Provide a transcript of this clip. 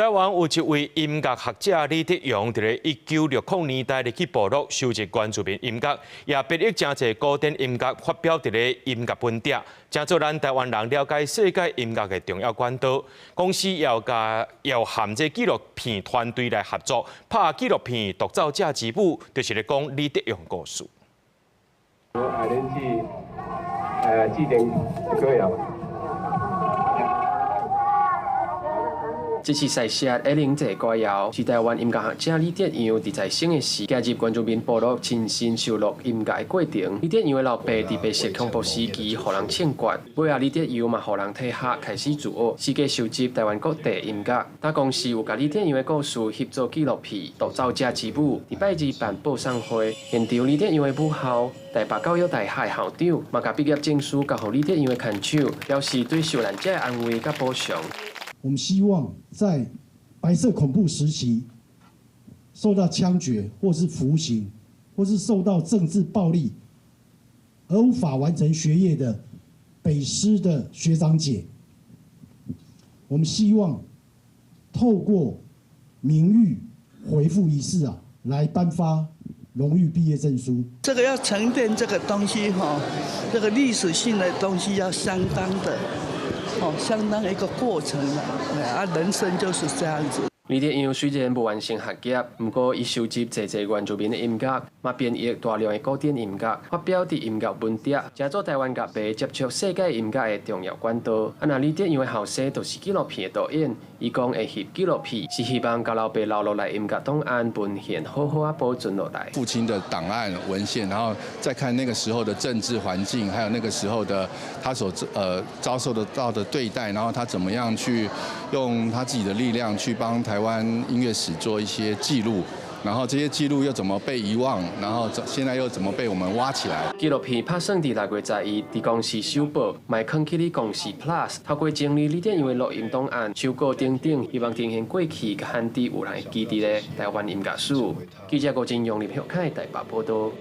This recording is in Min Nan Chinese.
台灣有一位音樂學者李德陽，佇咧1960年代入去部落收集原住民音樂，也編譯誠濟古典音樂，發表佇咧音樂文牒，成做咱台灣人了解世界音樂的重要管道。公司也有佮也有和這紀錄片團隊來合作，拍紀錄片《獨奏者之舞》，就是咧講李德陽故事。愛恁去制定歌謠。這次賽寫愛玲這歌謠，是台灣音樂學者李德陽佇在生的時，加入原住民部落親身收錄音樂的過程。李德陽的老爸佇白色恐怖時期予人槍決，尾仔李德陽嘛予人退學，開始自學，四界收集台灣各地音樂。大公司有共李德陽的故事翕做紀錄片《獨奏者之舞》，佇拜二辦報送會，現場李德陽的母校台北教育大學校長嘛，共畢業證書交予李德陽的牽手，表示對受難者的安慰佮補償。我們希望在白色恐怖時期受到槍決，或是服刑，或是受到政治暴力而無法完成學業的北師的學長姐，我們希望透過名譽回復儀式啊，來頒發榮譽畢業證書。這個要沉澱這個東西哈，這個歷史性的東西要相當的。哦，相當一個過程啦，啊，人生就是這樣子。李德陽雖然無完成學業，毋過伊收集濟濟原住民的音樂，嘛編譯大量的古典音樂，發表佇音樂文牒，成做台灣樂迷接觸世界音樂的重要管道。啊，若李德陽的後生就是紀錄片的導演，伊講會翕紀錄片，是希望共老爸留落來音樂檔案文獻好好仔保存落來。父親的檔案文獻，然後再看那個時候的政治環境，還有那個時候的他所遭受得到的對待，然後他怎麼樣去用他自己的力量去幫台灣音樂史做一些記錄，然後這些記錄又怎麼被遺忘，然後現在又怎麼被我們挖起來？紀錄片拍算佇6月11，佇公視首播，嘛會囥起咧公視 Plus，透過整理李德陽的錄音檔案、手稿等等，希望呈現過去佮漢佇有人會記得的台灣音樂史。記者郭真陽、林學凱台北報道。